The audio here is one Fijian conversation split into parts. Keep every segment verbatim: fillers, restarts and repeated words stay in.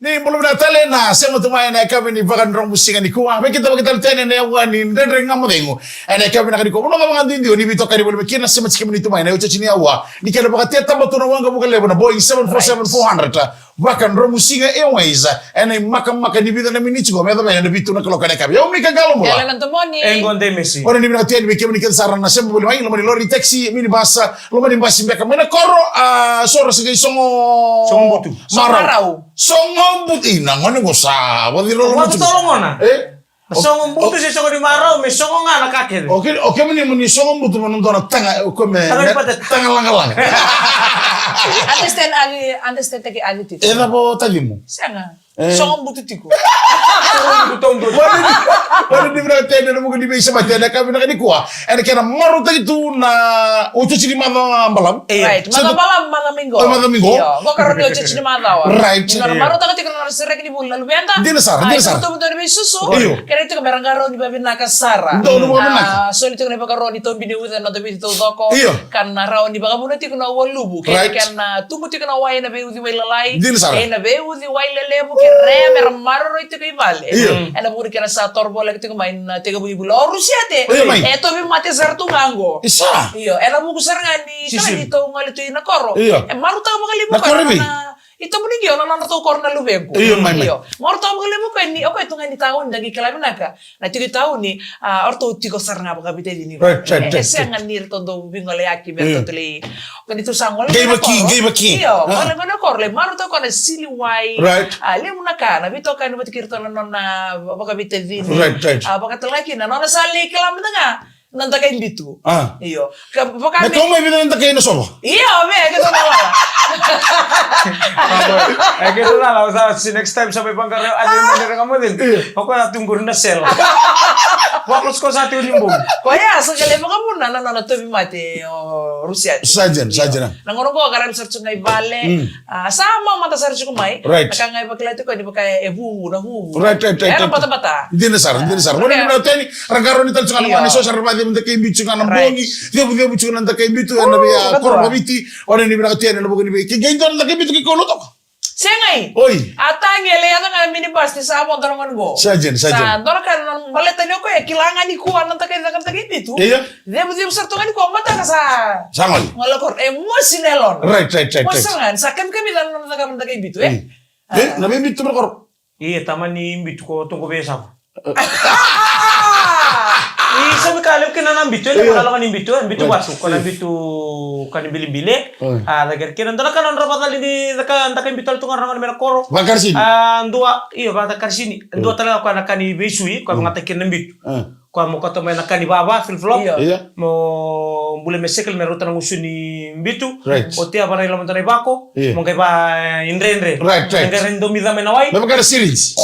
Ni bula vinaka tale na sema tu mai ena yakavi ni Vakadromusiga nikua. Me keitou vakatale tena ena aua ni Dredre Ga Mo Cegu. Ena yakavi vinaka nikua. Vanua cava ga duidui o ni veitokani voli mai kina, sema tiko kemuni tu mai ena iotioti ni aua. Ni kena vakatetaba tu na waqa vuka levu na Boeing seven four seven four hundred. Vakadromusiga Airways. Ena imakamaka ni vica na miniti qo me yacova ena vitu na kaloko ena yakavi. Au Mika Galo Bula. Elena Tomoni. Engo Demesi. Ora ni vinaka tu yani vei kemuni kece sara na sema voli mai, loma ni lori, taxi, minibus, loma ni basi beka mai na koro, a, so ra se qai sogo. Sogo butu. Marau. Sogo marau. Sogo butu, ina gone qo sa vacirolo. Vacirolo gona. E? Sogo butu se sogo ni marau, me sogo ga na ka kece. O ke, o kemuni mo ni sogo butu mo na dua na taga, o koya me taga ni pateta. Taga lagalaga. Understand ali, understand taki ali tiko. E cava o tacimu? Sega. E. Sogo butu tiko. Sogo butu taudu. Wana ni, wana ni vinaka tena na vuku ni veisemati ena yakavi vinaka nikua. Ena kena marautaki tu na iotioti ni macawa balavu. Io. Right. Macawa balavu, macawa mai qo. O, macawa mai qo. Io, qo karua ni iotioti ni macawa. Right. Ni nona marautaka tiko na nona sereki ni vuli na luveda. Dina sara, dina sara. Ai, tubu tu ni veisusu. Io. Kena tiko me ra qarauni vavinaka sara. Donu vavinaka. A, soli tiko na ivakarau ni tobi ni uca na noda Viti taucoko. Io. Ka na rawa ni vakavuna tiko na waluvu. Right. Kena, kena tubu tiko na wai ena veiuciwai lalai. Dina sara. Ena veiuciwai lelevu, ke rea me ra maroroi tiko i vale. Io. Ena vuku ni kena sa toro voleka tiko mai na tekivu ni vula o Rusiate. Io, mai. E tauvimate sara tu ga qo. Isa. Io, ena vuku sara ga ni, sisi, kala ni tou gole tu ina koro. Io. E marautaka vakalevu na koro vei? Na, i tabu ni qio na nodratou koro na luvequ. Io, mai, mai. Io. Marautaka vakalevu koya ni, o koya tu ga ni tauni, da qai kila vinaka. Na tiko i tauni, a, o ratou tiko sara ga vakaveitacini. Right, right, right. E sega ni ratou dau vigoleyaki me ratou lai. Qai tu sa gole, gole na koro. Qai vaki, qai vaki. Io, gole, gole na koro, lai marautaka koya na sili wai. Right. A, levu na ka, na veitokani vata kei iratou na nona vakaveitacini. Right, right. A, vakatalaki na nona sa lai kila mada ga na dakai bitu. A. Io. Ka vaka me, me kau mai vica na dakai na sova. Io, me, ke tu na lala. E, ke tu na lala, sa, si next time sa mai vaqara, a, ni mani rega mo cin. Io. O koya tu qori na sela. Vakakoso sa tu ni bogi. Koya, sa qai lai vakavuna na nona tauvimate o Rusiate. Sa dina, sa dina. Na gauna qo qaravi sara tu ga i vale. Mm. A, sa mamada sara tiko mai. Right. Na ka ga e vakila tiko ni vaka e vuvu, na vuvu. Right, right, right, right. Era batabata. Dina sara, dina sara. Wana ni vinaka teni, ra qarauni tale tiko ga na gone, so sa ra vacegu dakai bitu tiko ga na bogi. Cevucevu tiko na dakai bitu, ena vei a koro vakaviti. Wana ni vinaka teni, ena vuku ni vei. Ke qai dua na dakai bitu ke kau lotoka. Sega i. Oi. A tagi e lai yaco ga na minibus ni sa vodo na gone qo. Sa dina, sa dina. Sa dua na ka na baleta ni o koya e kila ga nikua na dakai, dakai, dakai bitu. Io. Cevucevu sara tu ga nikua, mataka sa. Sa gole. Gole koro. E mosi na yalona. Right, right, right, right. Mosi sara ga, sa kamikamica na nona cakava na dakai bitu, e? Mm. E, na veibitu mai na koro. Ia, tamani bitu ko toqo veiyasava. Ni sa vaka levu kina na bitu, e levu na loma ni bitu, e bitu vasu, ko na bitu ka ni bilibili. A, cake kina dua na ka na nodra vacali ni caka, dakai bitu tale tu ga na gone mai na koro. Vakarisini. A, dua, io, vakarisini. Dua tale ga ko na ka ni veisui, ko vakayagataki kina na bitu. Ko mo kauta mai na ka ni vava, flip flop. Io. Io. Mo bule me sekele me rauta na gusu ni bitu. Right. Oti a vara i loma dua na ivako. Io. Mo qai va, e, idredre. Right, right. Mo qai rai domica mai na wai. Me vaka na syringe.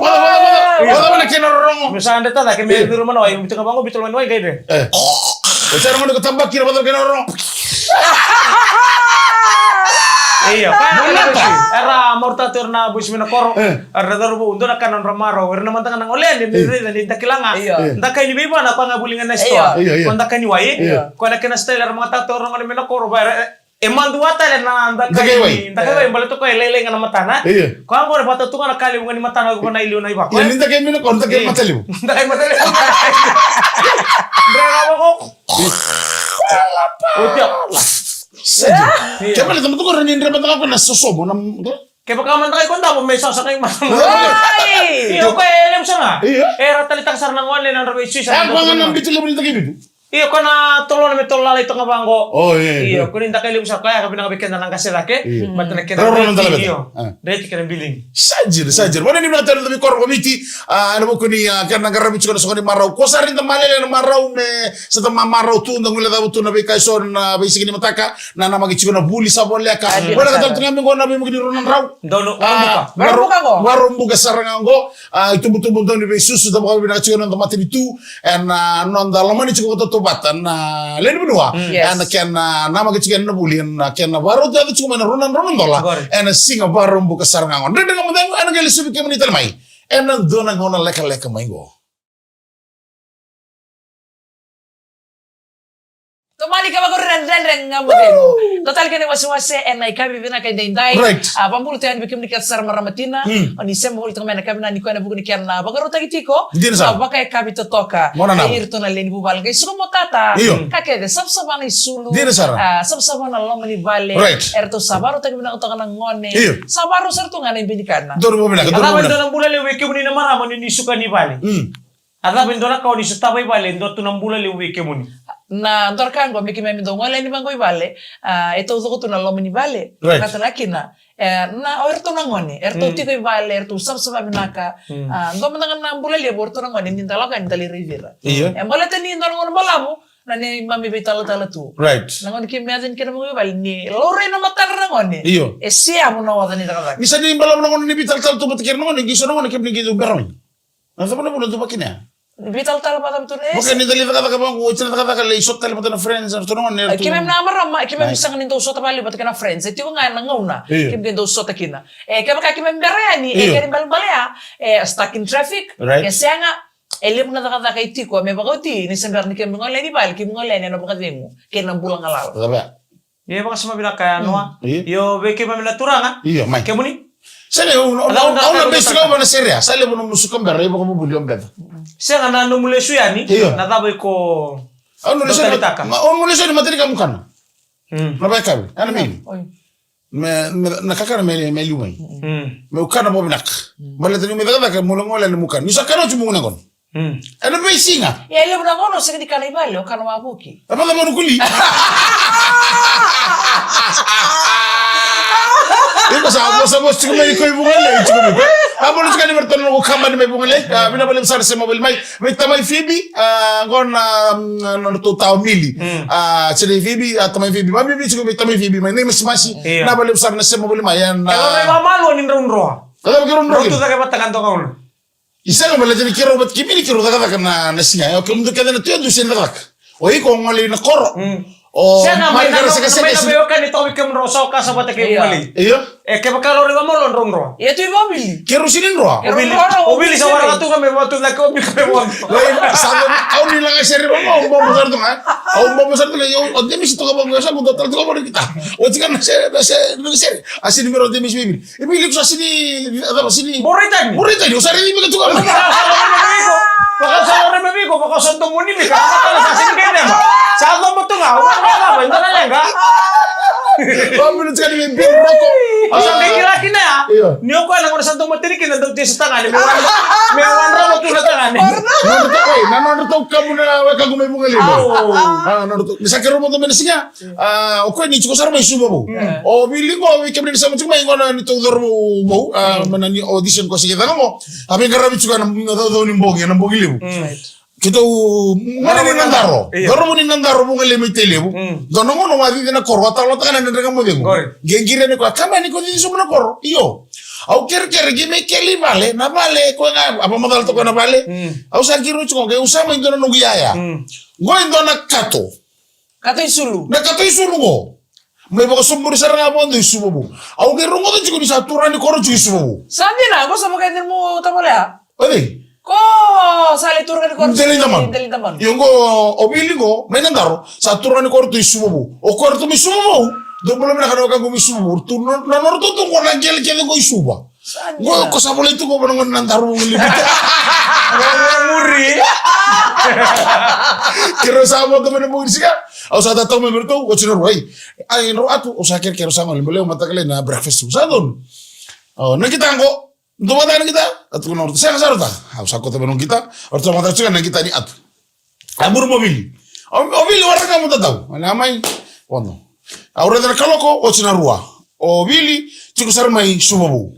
Vada, vada, vada. Io. Vada, vada, kena rorogo. Me sa dreta cake, me curu mai na wai, bitu ga vaqo, bitu loma ni wai, qai dre. E. O sa rogoni ko tabaki na vada kena rorogo. Io. Era marautaka tu era na boys mai na koro. E. Era na cauravou, dua na ka na nodra marau. Era na mada ga na gole, ni, ni raica, ni da kila ga. Io. Dakai ni veivana, ko ga vuli ga na sitoa. Io, io. Ko dakai ni wai. Io. Ko na kena style, era marautaka tu era na gone mai na koro, va, era, e madua tale na dakai, dakai wai. Dakai wai, baleta ko e lailai ga na matana. Io. Ko qo e vata tu ga na ka levu ga ni matana, ko na iliu na ivako. Io, ni dakai mai na koro, dakai matalevu. Dakai matalevu. Dre ga vako. Oti. Sa dina. Io. Ke baleta mo tukuna ni dre mada ga ko na sosomo na. Kevaka mada ga iko davo me sosa ga i mada. Oi! Io, ko e levu sara ga. Io. Era taleitaka sara na gone na nodra veisui sara. E, ko ga na bitu levu ni dakai bitu. Io, ko na tolo na me tolo lalai toka vaqo. O, io, io. Io, ko ni dakai levu sara, ko ya ka vinaka vei keda na qase cake. Io. Baleta na kena roro na dala veta. Io. A. Reti kena biligi. Sa dina, sa dina. Wana ni vinaka tale na veikoro vakaviti, a, ena vuku ni, a, kena qaravi tiko na soqo ni marau. Ko sa raica malele na marau me sa ta ma-, marau tu, da guilecava tu na veika eso na veisiga ni mataka. Na namaki tiko na vuli sa voleka. A, dina sara. Voleka tale tu ga mai qo na veivuke ni rua na drau. Donu, a, Vakaraubuka. Vakaraubuka qo. Vakaraubuka sara ga qo. A, itubutubu dau ni veisusu, da vakavinaka tiko na noda matanitu. Ena, a, noda lomani tiko vakatautauvata na lewe ni vanua. Mm. Yes. Ena kena, a, namaki tiko na vuli, ena kena vakarau tiko mai na rua na drau na dola. Qori. Ena siga Vakaraubuka sara ga qo. Dredre Ga Mo Cegu, ena qai lesu vei kemuni tale mai ena dua na gauna lekaleka mai qo. Mani ka vakaruredredre ga mo cegu. Dua tale kena iwasewase ena ikavi vinaka edaidai. Right. A, vabula tu yani vei kemuni kece sara marama tina. Mm. O ni sema voli toka mai na kavi na ni koya na vuku ni kena vakarautaki tiko. Dina sara. Na vakaikavi totoka. Mona na. Iratou na lewe ni vuvale qai suka mo tata. Io. Ka kece, savasava na isulu. Dina sara. A, savasava na loma ni vale. Right. Eratou sa vakarautaki vinaka toka na gone. Io. Sa vakarau sara tu ga na ibe ni kana. Donu mo vinaka, donu mo vinaka. A cava e dua na bula levu vei kemuni na marama ni ni suka ni vale? Mm. A cava e dua na ka o ni sotava i vale e dua tu na bula levu vei kemuni? Na dua na ka qo me keimami dau gole yani vaqo i vale, a, e taucoko tu na loma ni vale. Right. Vakatale ga kina, e, na, o iratou na gone, eratou tiko i vale, eratou savasava vinaka. Mm. A, dua mada ga na bula levu o iratou na gone ni da lako yani da lai rai vei ira. Io. E baleta ni dua na gauna balavu na neimami veitalatala tu. Right. Na gauna keimami yaco yani kina vaqo i vale ni laurai na matadra na gone. Io. E seavu na oca ni cakacaka. Ni sa ni balavu na gauna ni veitalatala tu vata kei ira na gone, qai so na gone kemuni qai dau bera mai. Na cava na vuna dau vakina ya? Veitalatala vata tu na ese. Vaka ni da lai cakacaka vaqo, oti na cakacaka lai sota tale vata na friends, na tona gone. Keimami na marama, keimami sega ni dau sota vale vata kei na friends. E tiko ga na gauna keimami dau sota kina. E kevaka keimami bera yani, e kena ibalebale ya, e stuck in traffic, e sega, e levu na cakacaka e tiko, me vakaoti ni se bera ni keimami gole yani vale, keimami gole yani ena vakacegu kei na bula galala. Cava ya? Ia, vakasama vinaka ya, Noa. Mm. Io. Io, vei keimami na turaga. Io, mai. Kemuni? Sega, au na, au na, au na base ga vua na sere ya. Sa levu nomu suka bera, io, vakavuvuli o bera. Sega, na nomu lesu yani. Io. Na cava iko dau taleitaka? Ma, au na lesu yani, matani ka mukana. Mm. Na vakaikavi. Ana mini. Oi. Me, me, na kakana me, me liu mai. Mm. Meu kana vakavinaka. Mm. Baleta niu mai cakacaka, meu na gole yani meu kana. Niu sa kana oti meu na gone. Mm. Ena veisiga. Ia, e levu na gauna o sega ni kana i vale, o kana wavoki. A vaka manu kuli. Iko sa vosa vosa tiko mai iko i Vugalei, tiko mai. A, bula tiko yani vei ratou na noqu kabani mai Vugalei. A, vinaka vakalevu sara sema voli mai. Vei tamai Fibi, a, qo na, mm, na nodratou tawa Mili. Mm. A, tinai Fibi, a, tamai Fibi. Ma Fibi tiko vei tamai Fibi mai. Nei masimasi. Ia. Vinaka vakalevu sara na sema voli mai. Ia, na. E vaka mai vakamalua ni drau droa. Ka cava keirau droa kina? Drau tu cake vata ga dua gauna. I sega, baleta ni keirau vata kei Mili keirau cakacaka na, na siga. Io, kemudou kece na tu e dua sega ni cakacaka. O iko o gole ina koro. Mm. O sega, mai na, mai na veiwekani toka vei kemudrau sa o kasa vata kei Vugalei. Io. E kevaka rau raica mai o drau droa. Ia tu i vavili. Keirau sega ni droa. O Vili. O Vili sa waraka tu ga me vatu cake o Mili me vatu. Oi, sa dau, au ni laga sere vaka, au bobo sara tu ga. Au bobo sara tu ga, o Demisi toka vaka, sa dau tala toka vaka kita. O tika na sere, na sere, na sere. A sini mero Demisi Vili. E Vili, ko sa sini, a cava sini? Borai tani. Borai tani, o sa raici beka tu ga. Sa, sa lori me vei iko. Vaka sa lori me vei iko, vaka sa domoni me ka. Sa sini kei nema. Sa domo tu ga, o sa lori me vei iko. Vavina tiko ni me bin roko. O sa me kila kina ya. Io. Ni o koya na gona sa domo tini kina dau tesi tagane. Me wan, me wan roko tu na tagane. Nodra tau, oi, na nodra tau kamu na wekaqu mai Vugalei. Au. A, nodra tau. Ni sa keirau moto me na siga. A, o koya ni tiko sara mai Suva vou. Mm. O Vili qo, vei kemuni ni sa mai tiko mai qo na neitou cauravou vou, a, mai na ni audition ko sigi caka qo. A veiqaravi tiko na, na caucau ni bogi, na bogi levu. Mm. Right. Keitou, gone ni Nadaro. Io. Cauravou ni Nadaro, Vugalei mai Tailevu. Mm. Dua na gauna au a cici na koro, a talanoataka na Dredre Ga Mo Cegu. Qori. Qai qiri yani koya, kaya mai ni ko cici sobu na koro. Io. Au kerekere, qai mai kele i vale, na vale, koya ga, a vakamacala toka na vale. Mm. Au sa qiri oti qo, qai au sa mai dua na noqu yaya. Mm. Qo e dua na kato. Kato isulu. Na kato isulu qo. Mai vakasoburi sara ga vakadua i Suva vou. Au qai rogoca tiko ni sa turaga ni koro tiko i Suva vou. Sa dina, qo sa vakaidina mo tavalea. O cei? Ko sa lai turaga ni koro. Delaidamanu. Delaidamanu. Io qo, o Vili qo, mai Nadaro, sa turaga ni koro tu i Suva vou. O koya ratou mai Suva vou. Dou bula vinaka na wekaqu mai Suva vou. Tu na, na nodratou tu qo na qele kece qo i Suva. Sa dina. Qo ko sa volai tu qo vua na gone na Nadaro vou li. Muri. Keirau sa volai tu mai na bogi ni siga. Au sa tatau mai vei ratou, oti na rua, ai. Ai, drau atu, au sa kerekere, au sa gole, baleta au mataka lailai na breakfast. Sa donu. O, na qita qo, dou vata na qita, a tukuna o ratou, sega sara ta. Au sa kauta mai na qita, o ratou sa vata tiko na qita ni atu. A muri mo Vili. O, o Vili waraka mo tatau. Ona mai, ono. Au raica na kaloko, oti na rua. O Vili, tiko sara mai Suva vou.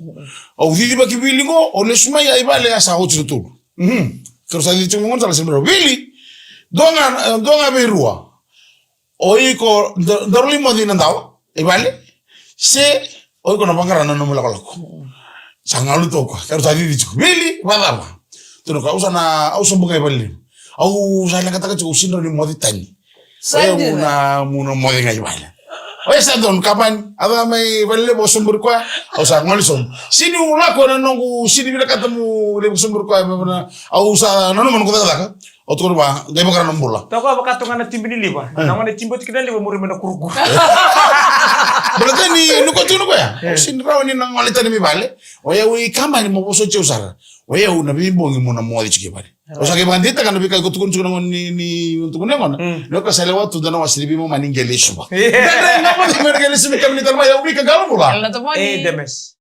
Au cici vaki Vili qo, au lesu mai, ai vale, a sa oti na tolu. Mhm. Keirau sa cici tiko mai gona, sa lasi mai rau. Vili, dua ga, dua ga vei rua. O iko, da, daru lai moce i Nadawa, i vale. Se, o iko na vaqara na nomu lakolako. Sa galu tu o koya, keirau sa cici tiko. Vili, vacava? Tukuna o koya, au sa na, au sobu ga i vale levu. Au sa leqataka tiko, au sega ni rawa ni moce tani. Sa dina. Oya, au na, au na moce ga i vale. Oya sa donu, kabani, a caka mai vale levu, au soburi koya, au sa gole sobu. Sega niu lako ena noqu, sega ni vinakata meu lai vakasoburi koya, au sa nanuma noqu cakacaka. O tukuna vaka, qai vaka na bula. Toka vaka tu ga na tibi ni liva. Na gone tibi oti kina liva muri me na kurukuru. Baleta ni, ni ko tukuna koya. Sini rawa ni na gole tani mai vale. O yau i kama ni mo vosa tiko sara. O yau na veibogi mo na moci tiko i vale. O sa qai vakadeitaka na veika ko tukuna tiko na gone ni, ni tukuna gona. Ni o ka sa lewa tu dana wasi ni veimama ni qele i suva. Dana na moci me na qele i suva kama ni tala mai yau vika galo bula. Ela na tamani. Demes.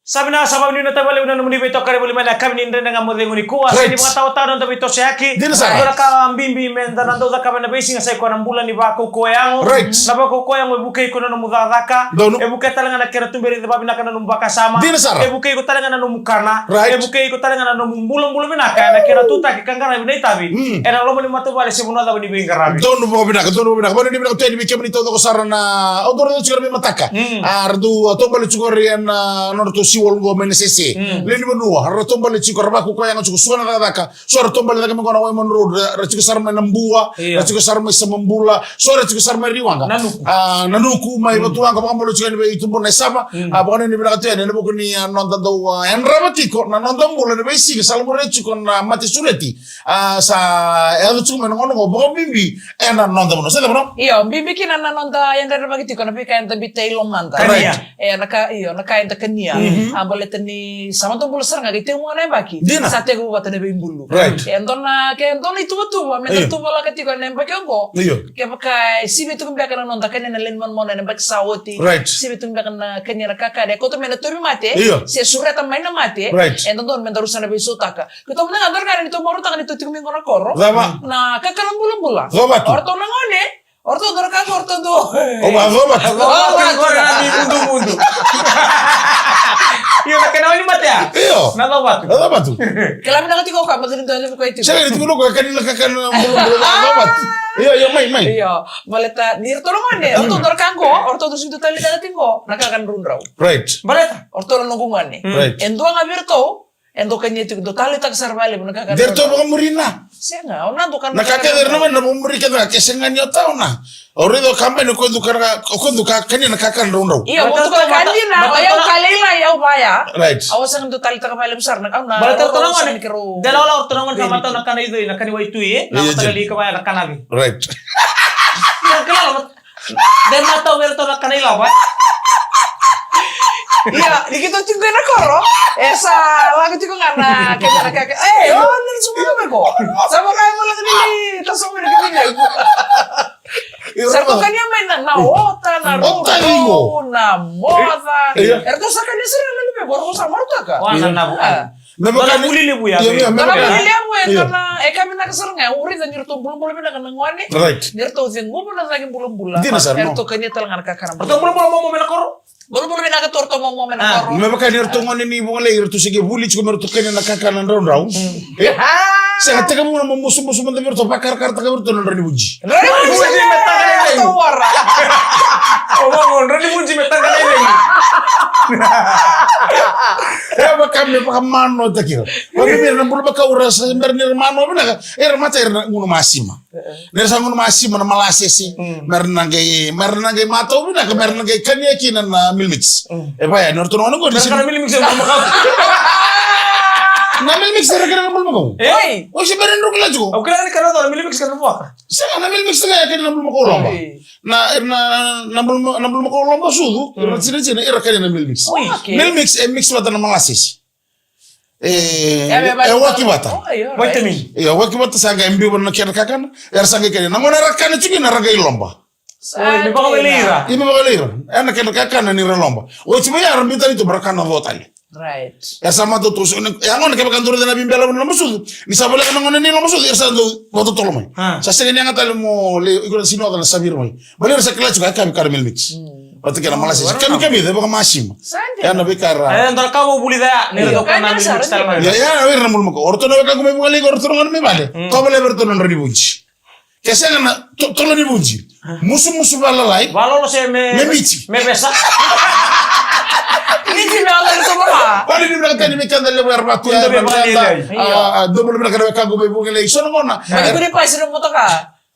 Sa vinaka, sa vakanuinui na tavalevu na nomuni veitokani voli mai na yakavi ni Dredre Ga Mo Cegu nikua. Sa ni vakataotao na noda veitosoyaki. Dina sara. Dua na ka bibi me da na dau cakava ena veisiga sa i koya na bula ni vakaukauwa yago. Na vakaukauwa yago e vukei iko na nomu cakacaka. E vukei tale ga na kena tuberi vakavinaka na nomu vakasama. Dina sara. E vukei iko tale ga na nomu kana. E vukei iko tale ga na nomu bulabula vinaka ena kena tutaki ka qaravi na itavi ena loma ni matavuvale se vanua cava ni veiqaravi. Donu vakavinaka, donu vakavinaka. Vakanuinui vinaka tu yani vei kemuni taucoko sara na, au dou raica tiko na veimataka. A, ra dau, a, taubale tiko ira ena, a, nodratou siwa qo mai Nasese. Lewe ni vanua, ra taubale tiko, ra vakaukauwa yago tiko, suka na cakacaka. So ra taubale cake mai qo na Waimanu Road, ra, ra tiko sara mai Nabua, ra tiko sara mai Samabula, so ra tiko sara mai Riwaqa. A, Nanuku mai Vatuwaqa, vakabula tiko yani vei tubu na Esava. A, vakanuinui vinaka tu yani ena vuku ni, a, noda dau, a, yadrava tiko na noda bula ena veisiga sa lamuria tiko na mate sureti. A, sa yaco tiko mai na gauna qo vakabibi ena noda vanua. Sa cava no? Io, bibi kina na noda yadrayadravaki tiko na veika eda biuta i lomada. Kania. E, na ka, io, na ka eda kania. A, baleta ni sa mada bula sara ga, qai tekivu ga na yabaki. Dina. Sa tekivu vata na veibulu. E dua na, ke dua na ituvatuva me da tuvalaka tiko ena yabaki oqo. Kevaka e sivia tiko beka na noda kania na lewe ni manumanu ena yabaki sa oti. Sivia tiko beka na kania na kakana e kauta mai na tauvimate. Se sureta mai na mate. E dodonu me da rusa na veisautaka. Keitou mada ga, dua na ka ni tou marautaka ni tou tiko mai qo na koro. Cava? Na kakana bulabula. Covatu. O ratou na gone. O ratou dua na ka qo, o ratou dua. O va covatu. Covatu qori na ni mudumudu. Io, na kena wai ni mate ya. Io. Na covatu. Na covatu. Kila vinaka tiko o koya, baleta ni dua levu koya tiko. Sega ni tiko na koya, kani na kakana bulabula, na covatu. Io, io, mai, mai. Io, baleta ni ratou na gone, o ratou dua na ka qo, o ratou dua sega ni dau taleitaka tiko qo na kakana draudrau. Right. Baleta? O ratou na noqu gone. Right. E dua ga vei iratou, e dau kania tiko, dau taleitaka sara vakalevu na kakana. De ratou vakamuri na. Sega, au na dau kana. Na kakana era na mai na vakamuri kece ga, ke sega ni o tau na. Au raica o kabani o koya dau kana, o koya dau ka, kania na kakana draudrau. Io, au dau ka kania na, o yau ka lailai au vaya. Right. Au sega ni dau taleitaka vakalevu sara na, au na. Baleta o ratou na gone. De lawalawa o ratou na gone, na matau na kana i coi, na kani waitui, e? Na matau na lika vaya na kana vi. Right. Ia, kila, De matau vei iratou na kana ilavo. Ia, ni keitou tiko qo ena koro, e sa lako tiko ga na kena na kaka. E, o, na suka mai ko. Sa vaka e malaka ni tasogo ni kemikali. Sa ratou kania mai na, na ota, na rourou, na moca. Ia. Eratou sa kania sara na lelevu, o ratou sa marautaka. Wana na vu. Me vaka ni vuli levu ya. Ia, ia, me vaka ni vuli levu ya, e ka vinaka sara ga, au raica ni ratou bulabula vinaka na gone. Right. Ni ratou ceguva na cagi bulabula. Dina sara, no. Eratou kania tale ga na kakana. Ratou bulabula momo mai na koro? Bulabula vinaka tu ratou momo mai na koro. Me vaka ni ratou gone ni Vugalei, ratou se qai vuli tiko me ratou kania na kakana draudrau. E? Sega, tekivu na momo musubusu mada vei ratou, vakarakarataka vei ratou na drau ni vuji. Drau ni vuji me taka na ilegi. O momo, drau ni vuji me taka na ilegi. E vaka me vakamanoataki ira. Vakabibi ira na bulumakau ra sa bera ni ra manoa vinaka, era mata ira na gunu masima. Ni ra sa gunu masima na malasese, me ra na qai, me ra na qai matau vinaka, me ra na qai kania kina na meal mix. E vaya, ni ratou na gone qo ni sa kana meal mix na bulumakau. Na meal mix era kania na bulumakau. Oi. O se bera ni ra kila tiko. Au kila ni kana na meal mix kana vuaka. Sega, na meal mix ga e kania na bulumakau loba. Na, na, na buluma-, na bulumakau loba sucu, ira na tinatini, ira kania na meal mix. Oi. Meal mix e mix vata na malasese. E, e waki vata. Vitamin. Io, waki vata sa qai biu vata na kena kakana, era sa qai kania. Na gone era kana tiko kina era qai loba. Oi, me vakawelei ira. Io, me vakawelei ira. E na kena kakana ni ra loba. Oti mai ya ra biu tani tu me ra kana co tale. Right. E sa matau tu, e a gone kevaka dua na veibelavu na lomasucu. Ni sa voleka na gone ni lomasucu, era sa dau vakatotolo mai. Sa sega ni yaga tale mo lai, iko na sinoca na savira mai. Baleta era sa kila tiko, e ka vei ka na meal mix. Vata kei na malasese. Kamikamica, e vakamasima. E na veika ra. E dua na ka au vulica ya, ni ra dau kana meal mix tale mai. Ia, ia, o ira na bulumakau. O ratou na wekaqu mai Vugalei, o ratou na gone mai vale. Tovolea vei ratou na drau ni vuji. Ke sega na to-, tolo ni vuji. Musumusu valalai. Valolo se me, me miti. Me vesa. Miti me ola ni tomola. Vale ni vinaka tani me keda levu era vatu ya. Keda me vale ya. A, a, dou bula vinaka na wekaqu mai Vugalei. So na gona. Mani kuri pasi na motoka.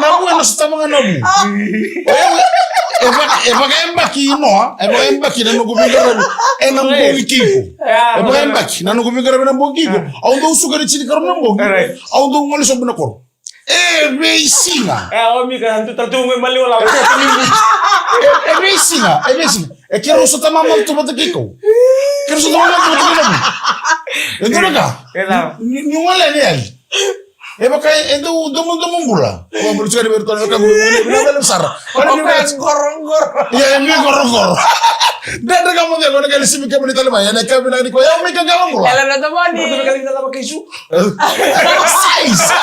na vu, ena sotava ga na vu. O yau, e vaka, e vaka yabaki, Noa, e vaka yabaki na noqu veiqaravi ena bogi kiko. E vaka yabaki na noqu veiqaravi ena bogi kiko. Au dau suka ena tinikarua na bogi. Au dau gole sobu na koro. E veisiga. E, o Mika, tu tala tu ngai maliwa la. E, e veisiga, e veisiga. E keirau sota mamalu tu vata kei kau. Keirau sota mamalu tu vata kei kau. E dua na ka. E la. Ni, ni gole ni yali. E vaka e dau domodomo bula. Ua bula tiko ni vei iratou na wekaqu, vinaka vakalevu sara. O koya e qoroqoro. Ia, e qoroqoro. Dredre Ga Mo Cegu, na qai lesi mai kemuni tale mai ena yakavi vinaka nikua. Ia, o Mika Qaloqula. Ela na tomoni. Size.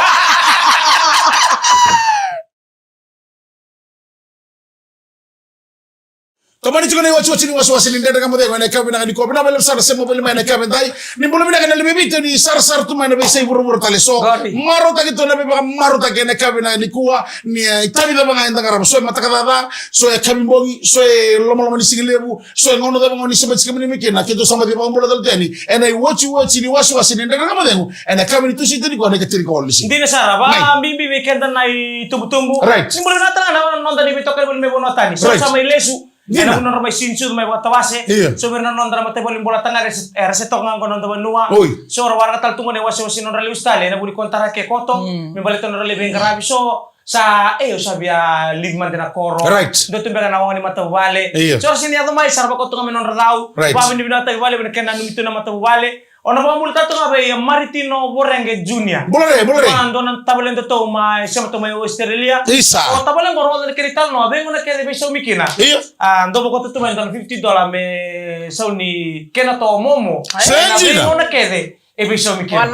Tomani tiko na iwatiwati ni wasewase ni Dredre Ga Mo Cegu ena yakavi vinaka nikua. Vinaka vakalevu sara, sema voli mai ena yakavi edai. Ni bula vinaka na lewe i Viti, ni sarasara tu mai na veiyasai vuravura tale. So, marautaki tu na veivakamarautaki ena yakavi vinaka nikua. Ni, e, itavi cava ga eda qarava. So e mataka caca, so e yakavi bogi, so e lomaloma ni siga levu, so e gauna cava ga ni sema tiko mai kina, keitou sa baci vakabula tale tu yani ena iwatiwati ni wasewase ni Dredre Ga Mo Cegu ena yakavi ni Tusiti nikua, na ikatini ka walu ni siga. Dina sara, vakabibi vei keda na itubutubu. Right. Ni bula vinaka tale ga na noda ni veitokani voli mai vanua tani. So sa mai lesu. Dina. Ena vuna nodra mai sinisucu mai vakatawase. Io. So vei ira na noda na mataivalu ni Bolatagane, era se, era se toka ga qo na noda vanua. Oi. So ra waraka tale tu qo na iwasewase ni nodra lesu tale ena vuku ni konitaraki e koto. Mm. Me baleta nodra lai veiqaravi. So sa, e, o sa via livi mada na koro. Right. Dua tu beka na waqa ni matavuvale. Io. So ra sega ni yaco mai, sa ra vakoto ga me nodra cau. Right. Vakavinavinakataki vale, vei na kena nanumi tu na matavuvale. O na vakabula tu ga vei Maritino Vorege Junior. Bula re, bula re. A, dua na tavale datou mai, sema tu mai Australia. Isa. O tavale qo rogoca na kena italanoa, vei gauna kece veisaumi kina. Io. A, dou vakoto tu mai dua na fifty dollar me sau ni kena toa momo. Sega ni dina. Vei gauna kece e veisaumi kina.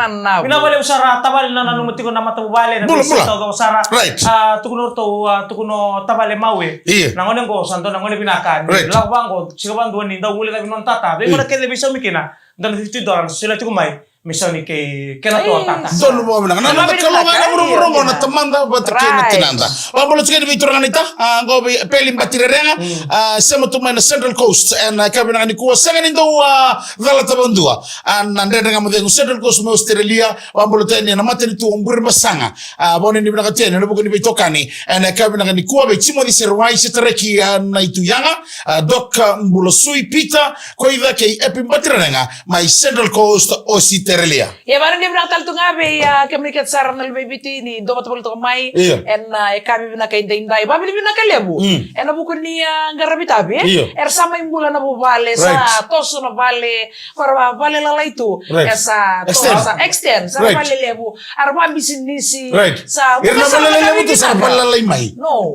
Vinaka vakalevu sara tavale na nanuma tiko na matavuvale, na veisau taucoko sara. Right. A, tukuna o ratou, a, tukuna o tavale Maue. Io. Na gone qo sa dua na gone vinaka. Right. Lako vaqo, sega vakadua ni dau guilecavi nona tata. Vei gauna kece e veisaumi kina. Dua na fifty dollars, solia tiko mai me sau ni kei kena toa tata. Donu vakavinaka. Na noda Kalou ga ena vuravura oqo, na Tamada vata kei na Tinada. Vakabula tiko yani vei turaga naita, a, qo vei Peli Batirerega, a, sema tu mai na Central Coast ena yakavi vinaka nikua, sega ni dau, a, calata vakadua. A, na Dredre Ga Mo Cegu, Central Coast mai Australia. Vakabula tiko yani na matanitu o Burebasaga. A, vakanuinui vinaka tiko yani ena vuku ni veitokani ena yakavi vinaka nikua vei Timoci Seruwai, Sitareki, a, Naituyaga, a, Doka Bulasui, Pita Koica kei Epi Batirerega mai Central Coast, Ositerelia. Ia, vakanuinui vinaka tale tu ga vei, a, kemuni kece sara na luve i Viti ni dou vata voli toka mai. Io. Ena, a, yakavi vinaka edaidai. Vakavinavinaka levu. Mm. Ena vuku ni, a, qaravi tavi, e? Io. Era sa mai bula na vuvale, sa toso na vale, ko ra vale lalai tu. Right. E sa toso, sa extend, sa vale levu. Era vabisinisi. Right. Sa, ira na vale levu tu sa vale lalai mai. No.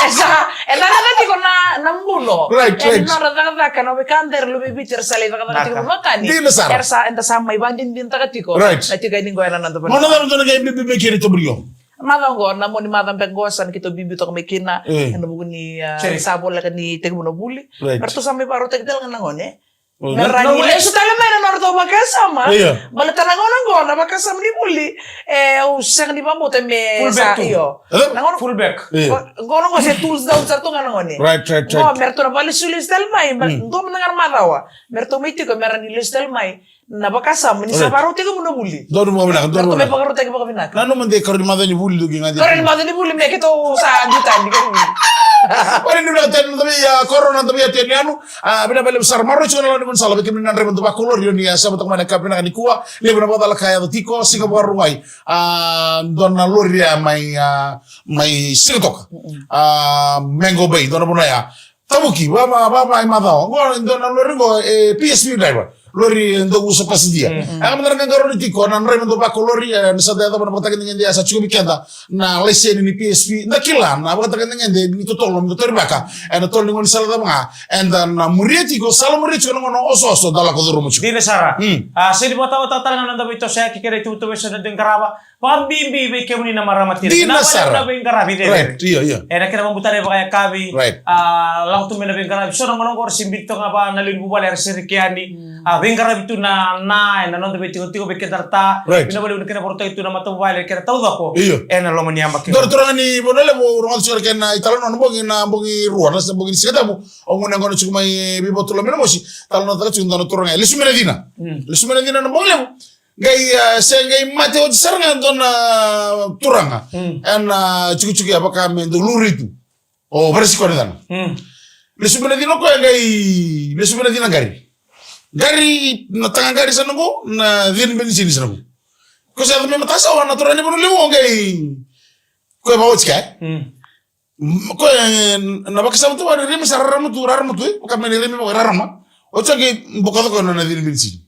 E sa, e na caka tiko na, na buno. Right, right. E nodra cakacaka na wekada era luve i Viti era sa lai cakacaka tiko vakani. Dina sara. Era sa, eda sa mai vakadinadinataka tiko. Right. Na tiko ni qo ena noda vanua. Mo na cava dua na qai biubiu mai kina i Toburio? Macawa qo, na mua ni macawa beka qo sa na keitou biubiu toka mai kina. E. Ena vuku ni, a, sa voleka ni tekivu na vuli. Right. Eratou sa mai vakarautaki tale ga na gone. Me ra ni lesu tale mai na nodratou vakasama. Io. Baleta na gauna qo na vakasama ni vuli, e, au sega ni vakabauta me sa, io. Na gauna qo se tools down sara tu ga na gone. Right, right, right. Qo me ratou na vakalesulesu tale mai, dua mada ga na macawa me ratou mai tiko, me ra ni lesu tale mai na vakasama ni sa vakarautaki mai na vuli. Donu vakavinaka, donu vakavinaka. Nanuma de karua ni macawa ni vuli, duki ga de. Karua ni macawa ni vuli me keitou sa dutani. Ori ni vinaka tale na tavi, a, korona na tavi a teni anu. A, vinaka vakalevu sara, maroroi tiko na lawa ni gaunisala vei kemuni na draiva dau vakalori, o ni a sema toka mai na yakavi vinaka nikua. Levu na vakacala ka yaco tiko, Siga Vakarauwai. A, dua na lori a mai, a, mai Sigatoka. A, Mango Bay, dua na vanua ya. Tavuki, va, va, va, va, i macawa. Qo, dua na lori qo, e, P S V driver. Lori e dau usa pasidia. Mm. A ka mada na qaqarauni tiko na draiva dau vako lori, e, ni sa da yacova na vakatagedegede, a sa tiko vei keda na laiseni ni P S P. Da kila na vakatagedegede ni totolo me da tauri vaka. E na tolo ni gaunisala cava ga. Eda na muria tiko, sala muria tiko na gauna osooso da lako curuma tiko. Dina sara. Mm. A, sega ni vakataotaka tale ga na noda veitosoyaki kei na ituvatuva eso na dui qarava. Vakabibi vei kemuni na marama tiko. Dina sara. Na veiqaravi cecere. Right, io, io. E na kena vakabauta na ivakayakavi. Right. A, lako tu mai na veiqaravi. So na gauna qori se biuta toka ga vua na lewe ni vuvale era sereki yani. Mm. A, veiqaravi tu na, na, e na noda veitikotiko vei keda ra ta. Right. Vinaka vakalevu na kena vakarautaki tu na matavuvale, kena taucoko. Io. E na loma ni yabaki. Dua na turaga ni Vanua Levu, au rogoca tiko na kena italanoa na bogi, na bogi rua, na bogi ni Siga Tabu. Au gunu yaqona tiko mai Veivatulomena Mosi. Talanoataka tiko dua na turaga. Lesu mai na cina. Mm. Lesu mai na cina na bogi levu. Qai, a, se qai mate oti sara ga e dua na turaga. Mm. E na, a, tikotiko ya vaka me dau luri tu. O Varesiko na yacana. Mm. Lesu mai na cina o koya qai, lesu mai na cina qari. Qari, na taga qari sa na qo, na cina benisini sa na qo. Ko sa yaco mai matasawa na turaga ni Vanua Levu qai. Koya vakaoti ka, e? Mm. M-, koya, e, na vakasama tu vaka ni remi sa rarama tu, rarama tu, e? Vaka me ni remi vaka rarama. Oti sa qai bokoca koya na cina benisini.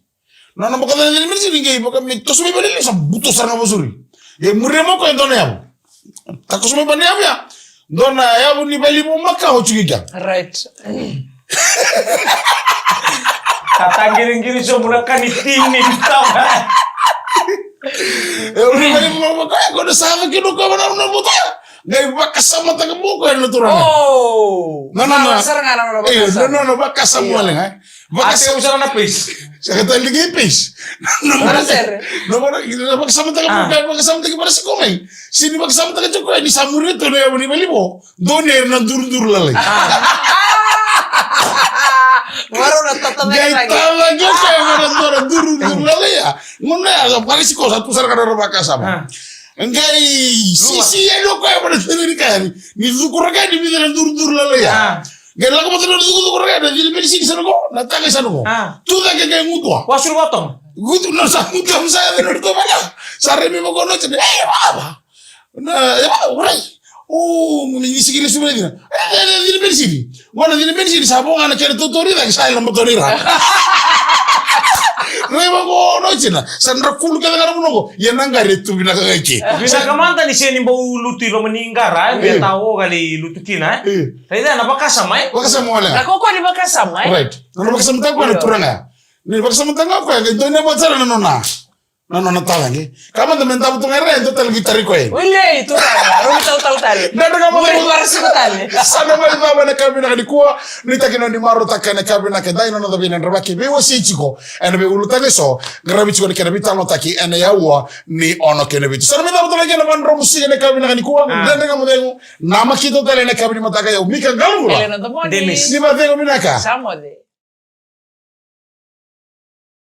Na nona bokoca na cina benisini qai vaka me toso mai vale, sa buto sara ga vosuri. Qai muria mai o koya e dua na yavu. Takoso mai vale na yavu ya. Dua na yavu ni vale ni makawa tiko i kea. Right. Tataqiriqiri sobu na ka ni tini ni tama. E, uri vale ni makawa, ko na sa vaka kina o koya vaka na buto ya. Qai vakasamataka mai o koya na turaga. Oh. Na, na, na. Sara ga na nona, e, vakasama. Na, na, na, vakasama wale ga. Vakasama. Ate usara na peisi. Sa ka tali qai peisi. Na, na, na. Ana sere. Na, na, na, vakasamataka mai o koya, vakasamataki Varesiko mai. Sega ni vakasamataka tiko o koya ni sa muria tu na yavu ni vale ni vo. Dua ni ira na duruduru lalai. Ah. Qai tavaki o koya vaka dua na duruduru lalai ya. Gauna ya, Varesiko sa tu sara ga na nona vakasama. Ah. Qai sisi yani o koya vaka na cina ni ka yani. Ni cukuraka yani vica na duruduru lalai ya. Ah. Qai lako vata na cukucukuraka yani na cina benisini sa na qo, na taga sa na qo. Ah. Tu cake qai gutuwa. Wasuru vatoga. Gutu na sa gutuwa sa yaco na ratou vale. Sa remi vaka na oti na, e, vava. Na, e, vava, orai. O, ni sigi lesu mai na cina. E, e, e, cina benisini. Qo na cina benisini, sa vo ga na kena tautauri cake, sa yala na boto ni ra. Rai vaqo na oti na. Sa dra kulu kece ga na vanua qo. Ia na qari e tu vinaka ga i ke. Vinaka mada ni sega ni bau lutu i loma ni qara, e, me tao ga lai lutu kina, e. E. Raica na vakasama, e. Vakasama wale ga. Na koko ni vakasama, e. Right. Na nona vakasamataka o koya na turaga ya. Ni vakasamataka o koya, qai dua na vata sara na nona. Na nona tala qai. Ka mada me davo tu ga ira, e dua tale qai tara o koya. Wilei, turaga, rau tautau tale. Dredre ga mo. Wilei, Varesiko tale. Sa na mai cava ena yakavi vinaka nikua, nuitaki ni o ni marautaka ena yakavi vinaka edai na noda veina drevaki veiwasei tiko ena veiulutaga eso, qaravi tiko na kena veitalanoataki ena aua ni ono kei na vitu. Sa na mai cava tale qai na vadromu siga ena yakavi vinaka nikua, dredre ga mo cegu, namaki tale ena yakavi ni mataka, o yau Mika Qalabula. Elena Domoni. Denis. Ni vacegu vinaka. Sa moce.